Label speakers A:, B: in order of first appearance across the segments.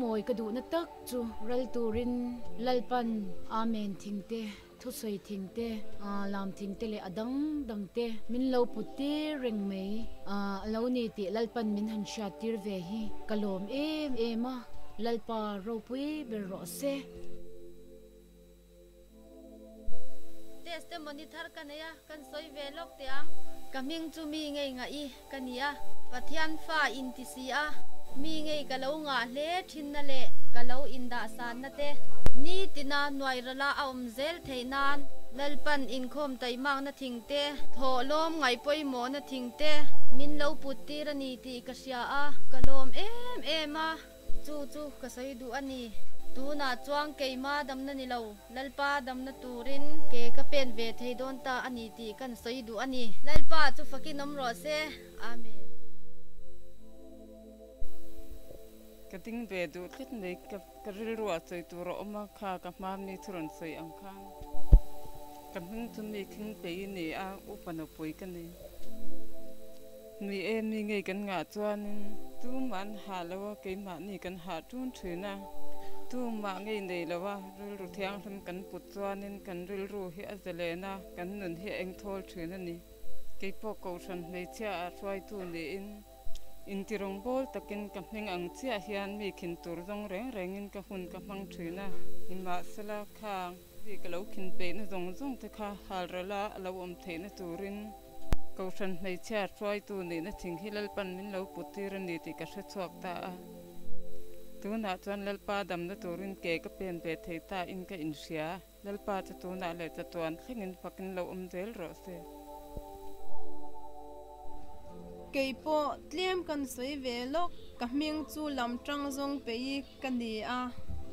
A: Mawi ka duhna tak chu ral turin Lalpan Amen thingte, thusawi thingte, lam thingte leh a dang dangte min lo put tir reng mai a lo ni tih Lalpan min han hriat tir ve hi ka lawm em em a, Lalpa ropui ber rawh se.
B: Testimony thar ka nei a, kan sawi ve lawk teh ang. Ka hming chu mi ngei ngah i ka ni a, Pathian fa in ti si a, mi ngei ka lo ngah hle thinna leh ka lo indah sanna te nitina nuai rala a awm zel theih nan Lalpan inkhawm taihmakna thing te, thawhlawm ngaihpawimawhna thing te min lo put tir a ni tih ka hria a, ka lawm em em a. Chu chu ka sawi duh a ni. Tunah chuan keima damna ni lo, Lalpa damna turin ke ka pen ve thei dawn ta a ni tih kan sawi duh a ni. Lalpa chu fakin awm rawh se. Amen.
C: Ka ding ve duh tlat mai, ka rilruah sawi tur a awm a, kha ka hma mi thu rawn sawi ang khan. Ka hming chu mi khing pei i ni a, upa nupui ka ni. Ni e, mi ngei kan ngah chuanin tumah an hah lo a, keimahni kan hah ṭun ṭhin a. Tumah ngei nei lo a, rilru thianghlim kan put chuanin kan rilru hi a zalen a, kan nun hi a engthawl ṭhin a ni. Keipawh Kohhran hmeichhia ah hruaitu niin intirawngbawl takin ka hming ang chiah hian mi khin tur zawng reng rengin ka hun ka hmang ṭhin a. Nimahsela, khang mi ka lo khin peihna zawng zawng te kha halral a a lo awm theihna turin, Kohhran hmeichhia hruaitu nihna thing hi Lalpan min lo put tir a ni tih ka hre chhuak ta a. Tunah chuan Lalpa damna turin ke ka pen ve thei ta in ka inhria. Lalpa chu tunah leh chatuan thlengin fakin lo awm zel rawh se.
D: Kei pawh tlem kan sawi ve lawk. Ka hming chu lam tang zawng peih ka ni a.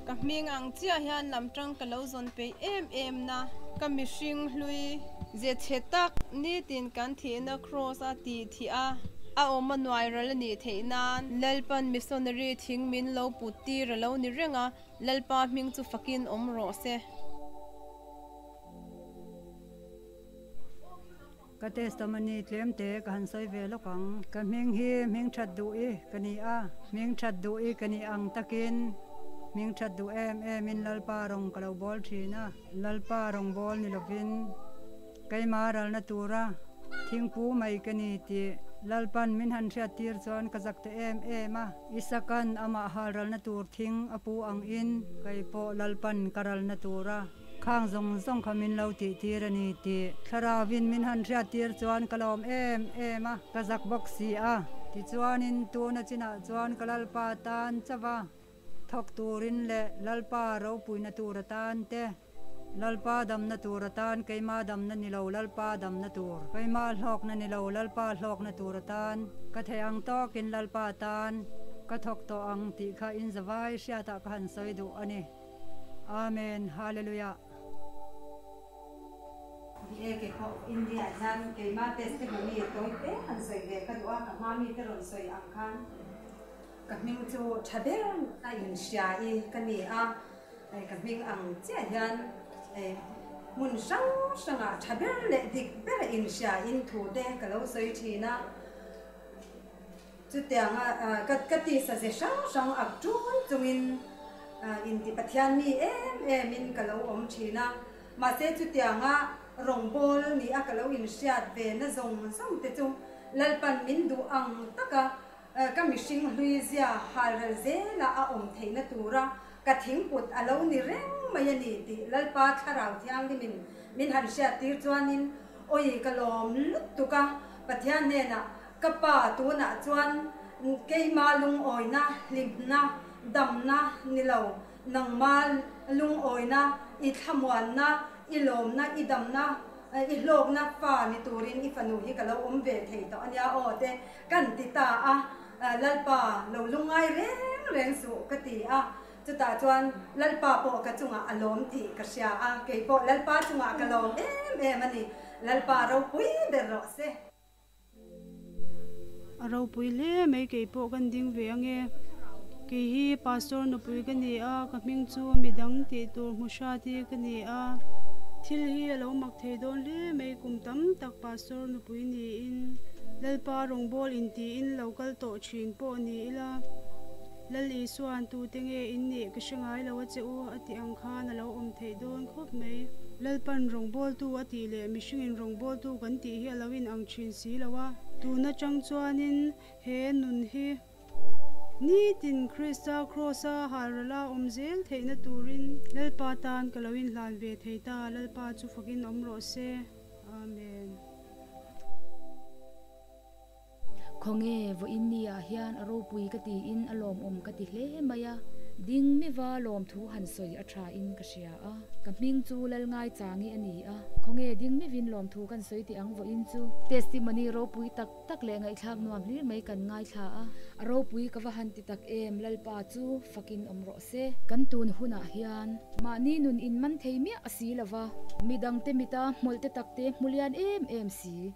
D: Ka hming ang chiah hian lam tang ka lo zawn peih em em na. Ka mihring hlui ze chhe tak nitin kan thihna kraws a tih thih a, a awm a nuai ral a nih theih nan Lalpan missionary thing min lo put tir a lo ni reng a, Lalpa hming chu fakin awm rawh se.
E: Ka testimony tlem te ka han sawi ve lawk ang. Ka hming hi hming that duh i ka ni a, hming that duh i ka nih ang takin hming that duh em em in Lalpa rawng ka lo bawl thin a. Lalpa rawng bawl ni lovin keima ralna tura thingpu mai ka ni tih Lalpan min han hriat tir chuan ka zak ta em em a. Isakan amah hal ralna tur thing a pu ang in kei pawh Lalpan ka ralna tura Khang zawng zawng kha min lo tih tir a ni tih Thlarauvin min han hriat tir chuan ka lawm em em a, ka zak bawk si a. Tichuanin tuna chinah chuan ka Lalpa tan chauh a, thawk turin leh Lalpa ropuina tur atan te, Lalpa damna tur atan keima damna ni lo Lalpa damna tur, keima hlawkna ni lo Lalpa hlawkna tur atan ka theih ang tawkin Lalpa tan ka thawk tawh ang tih kha inzavai hriatah ka han sawi duh a ni. Amen Hallelujah.
F: Ni e, kei pawh India ah hian keima testimony tawi te han sawi ve ka duh a, ka hma mi te rawn sawi ang khan ka hming chu tha ber a in hria i ka ni a, ka hming ang chiah hian hmun hrang hrang ah tha ber leh dik ber a in hria in thu te ka lo sawi thin a. Chutianga ka tisa ze hrang hrang ak ṭun chungin inti Pathian mi em emin ka lo awm ṭhin a. Mahse chutianga rawngbâwl ni a ka lo inhriat ve na zawng zawng te chu Lalpan min duh ang taka ka mihring hlui zia halral zela a awm theihna tura ka thingput a lo ni reng mai a ni tih Lalpa Thlarau Thianghlimin min han hriattir chuanin awi ka lawm lutuk a, Pathian hnenah Ka pa tunah chuan keima lungawina, hlimna, damna ni lo, nangma lungawina, i thlamuanna, i lawmna, i damna, i hlawkna fa ni turin i fanu hi ka lo awm ve thei tawh a nia aw te kan ti ta a, Lalpa lo lungngai reng reng suh ka ti a, chutah chuan Lalpa pawh ka chungah a lawm tih ka hria a, kei pawh Lalpa chungah ka lawm em em a ni, Lalpa ropui ber rawh se.
G: A ropui hle mai kei pawh kan ding ve ange. Kei hi pastor nupui ka ni a, ka hming chu midang tih tur hmu hrat hi ka ni a. Thil hi a lo mak thei dawn hle mai kum tam tak pastor nupui niin Lalpa rawngbâwl intiin lo kal tawh thin pawh ni ila. Lal Isua'n tute nge in nih ka hre ngai lo a che u a tih ang khan a lo awm theih dawn khawp mai. Lalpan rawngbawltu a tih leh mihringin rawngbawltu kan tih hi a lo in ang thin si lo a, tun atang chuanin he nun hi nitin Krista Kraws-a halral a awm zel theihna turin Lalpa tan ka lo inhlan ve thei ta, Lalpa chu fakin awm rawh se. Amen.
A: Khawnge vawiin ni ah hian a ropui ka tiin a lawmawm ka ti hle mai a, ding miva lawmthu han sawi a tha in ka hria a, ka hming chu Lalngaichângi a ni a, khawnge ding mivin lawmthu kan sawi teh ang vawiin chu. Testimony ropui tak tak leh ngaihthlak nuam hlir mai kan ngaithla a, a ropui ka va han ti tak em, Lalpa chu fakin awm rawh se. Kan tun hunah hian mahni nun in man thei miah a si lova, midangte mita hmawlhte takte hmu lian em em si.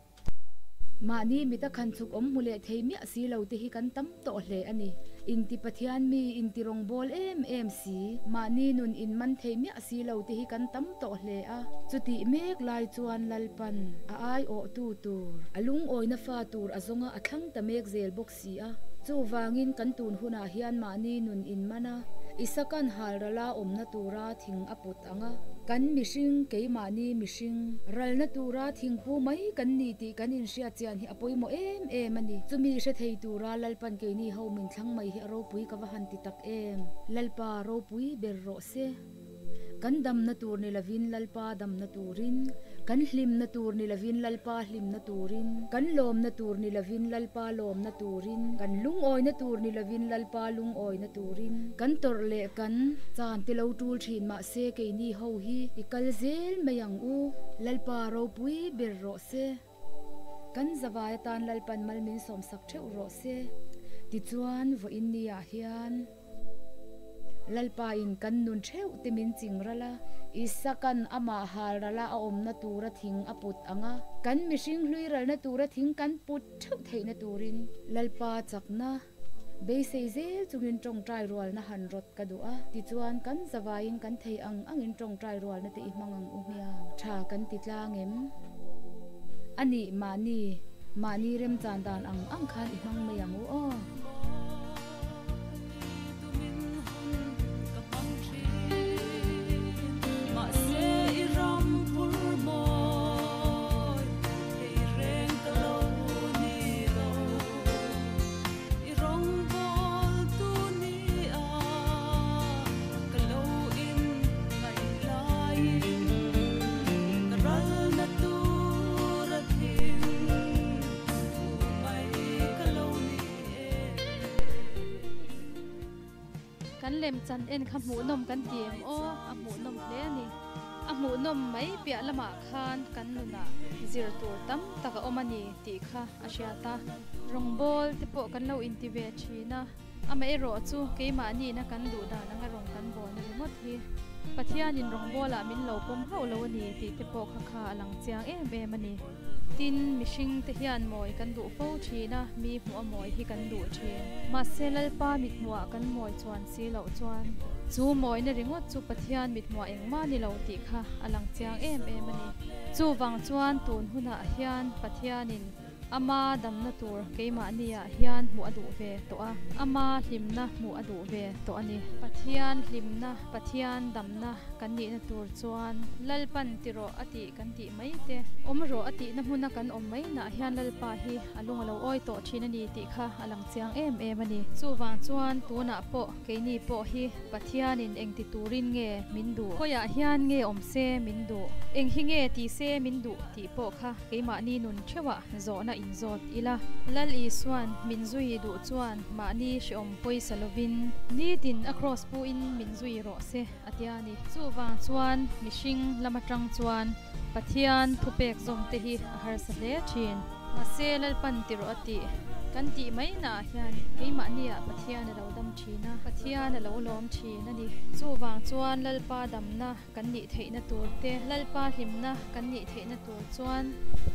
A: Mahni mita khan chhuk awm hmu leh thei miah si lo te hi kan tam tawh hle a ni. Inti Pathian mi, inti rawngbâwl em em si, mahni nun in man thei miah si lo te hi kan tam tawh hle a. Chutih mek lai chuan Lalpan a aiawhtu tur, a lungawina fa tur a zawnga a thlang ta mek zel bawk si a. Chuvangin kan tun hunah hian mahni nun in man a, Isakan halrala awmna tura thing a put ang a, kan mihring, keimahni mihring, ralna tura thingpu mai kan ni tih kan inhriat chian hi a pawimawh em em a ni. Chumi hre thei tura Lalpan keini ho min thlang mai hi a ropui ka va han ti tak em. Lalpa ropui ber rawh se. Kan damna tur ni lovin Lalpa damna turin, kan hlimna tur ni lovin Lalpa hlimna turin, kan lawmna tur ni lovin Lalpa lawmna turin, kan lungawina tur ni lovin Lalpa lungawina turin, kan tawrh leh kan chan te lo tul thin mahse keini ho hi i kal zel mai ang u, Lalpa ropui ber rawh se. Kan zavai atan Lalpan mal min sawmsak theuh rawh se. Tichuan vawiin ni ah hian. Lalpa in kan nun theuh te min ching ral a, Isakan amah hal ral a a awmna tura thing a put ang a, kan mihring hlui ralna tura thing kan put theuh theihna turin Lalpa chakna beisei zel chungin tawngtai rualna han rawt ka duh a, tichuan kan zavaiin kan thei ang angin tawngtai rualna te i hmang ang u hmiang. Tha kan ti tlang em? Anih mahni, mahni remchan dan ang ang khan i hmang mai ang u aw.
B: Kan lemchan en kha hmuhnawm kan ti em aw, a hmuhnawm hle a ni. A hmuhnawm mai piah lamah khan kan nunah zir tur tam tak a awm a ni tih kha a hriat a. Rawngbâwl te pawh kan lo inti ve thin a, amaherawh chu keimahniina kan duh dan anga rawng kan bâwlna ringawt hi Pathianin rawngbâwlah min lo pawm hauh lo a ni tih te pawh kha kha a lang chiang em em a ni. Tin, mihring te hian mawi kan duh fo thin a, mi hmuh a mawi hi kan duh thin. Mahse Lalpa mithmuhah kan mawi chuan si loh chuan chu mawina ringawt chu Pathian mithmuhah engmah ni lo tih kha a lang chiang em em a ni. Chuvang chuan tun hunah hian Pathianin Ama damna tur keimahniah hian hmuh a duh ve tawh a, Ama hlimna hmuh a duh ve tawh a ni. Pathian hlimna, Pathian damna kan nihna tur chuan Lalpan ti rawh a tih kan tih mai te, awm rawh a tihna hmuna kan awm mai nah hian Lalpa hi a lung a lo awi tawh thin a ni tih kha a lang chiang em em a ni. Chuvang chuan tunah pawh keini pawh hi Pathianin engti turin nge min duh? Khawiah hian nge awm se min duh? Eng hi nge ti se min duh tih pawh kha keimahni nun theuhah zawhna inzawt ila. Lal Isuan min zui duh chuan mahni hreawm pawisa lovin nitin a kraws puin min zui rawh se. A ti a ni. Chuvang chuan mihring lam atang chuan Pathian thupek zawm te hi a harsa hle thin. Mahse Lalpan ti rawh a tih kan tih mai naah hian keimahniah Pathian a lo dam thin a, Pathian a lo lawm thin a ni. Chuvang chuan Lalpa damna kan nih theihna tur te, Lalpa hlimna kan nih theihna tur chuan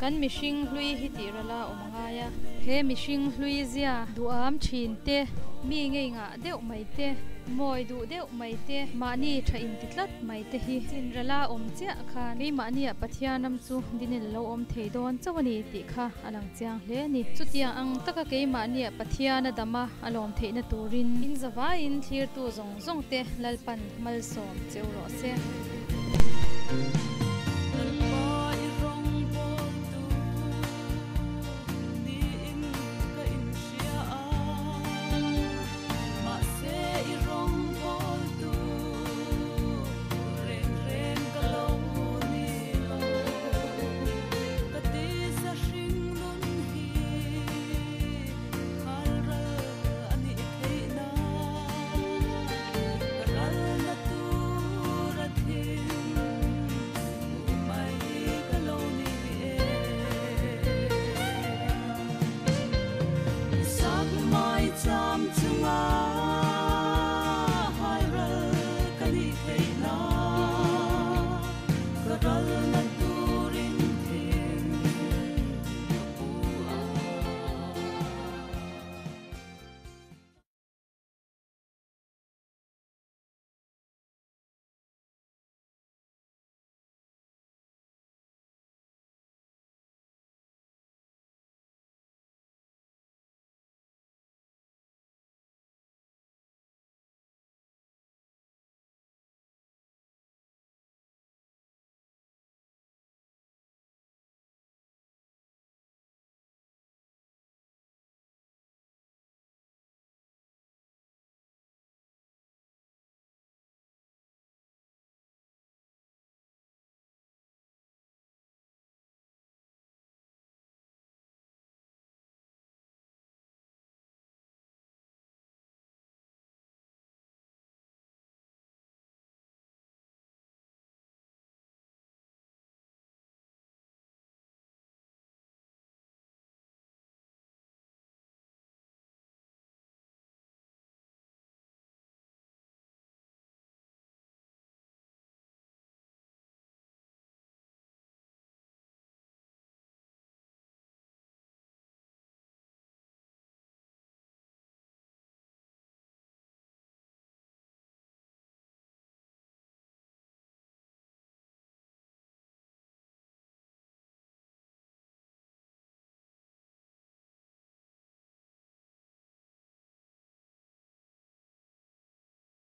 B: kan mihring hlui hi tih ral a awm a ngai a. He mihring hlui zia duham thin te, mi ngei ngah deuh mai te,
H: Mawi duh deuh mai te, mahni tha inti tlat mai te hi chinrala awm chiah khan keimahnia Pathian ram chu dinin a lo awm thei dawn chauh a ni tih kha a lang chiang hle a ni. Chutiang ang taka keimahnia Pathian a dama a lawm theihna turin in zavaiin thlirtu zawng zawng te Lalpan malsawm cheu rawh se.